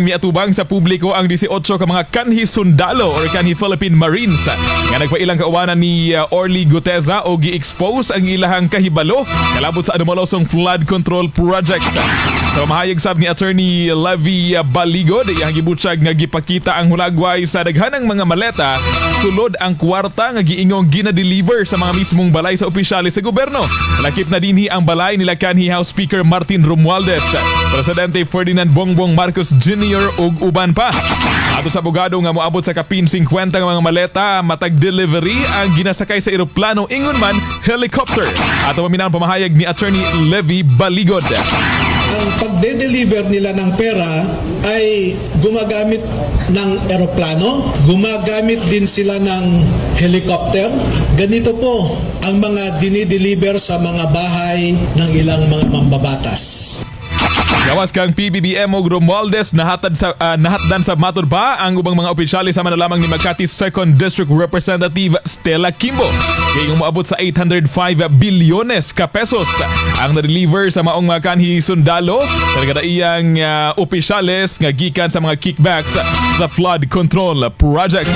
Miatubang sa publiko ang 18 ka mga kanhi sundalo or kanhi Philippine Marines nga nagpailang kaubanan ni Orly Guteza o gi-expose ang ilahang kahibalo kalabot sa anomalosong flood control project. Sa mahayag sab ni Attorney Levi Baligod, iyang gibutyag nga gipakita ang hulagway sa daghanang mga maleta sulod ang kwarta nga giingong gina-deliver sa mga mismong balay sa opisyales sa gobyerno. Lakip na dinhi ang balay nila kanhi House Speaker Martin Romualdez, Presidente Ferdinand Bongbong Marcos Jr. ug uban pa. Ato sa abogado nga moabot sa kapin 50 nga mga maleta matag delivery ang ginasakay sa eroplano, ingon man helicopter. Ato paminaw ang pamahayag ni Attorney Levi Baligod. Ang pagde-deliver nila ng pera ay gumagamit ng eroplano, gumagamit din sila ng helicopter. Ganito po ang mga dinideliver sa mga bahay ng ilang mga mambabatas. Gawas kang PBBM og Romualdez, nahatad sa nahatdan sa matud pa ang ubang mga opisyales sama na lamang ni Makati 2nd District Representative Stella Quimbo. Kay moabot sa 805 bilyones ka pesos ang na-deliver sa maong mga kanhi sundalo sa nagkadaiyang opisyales nga gikan sa mga kickbacks sa flood control projects.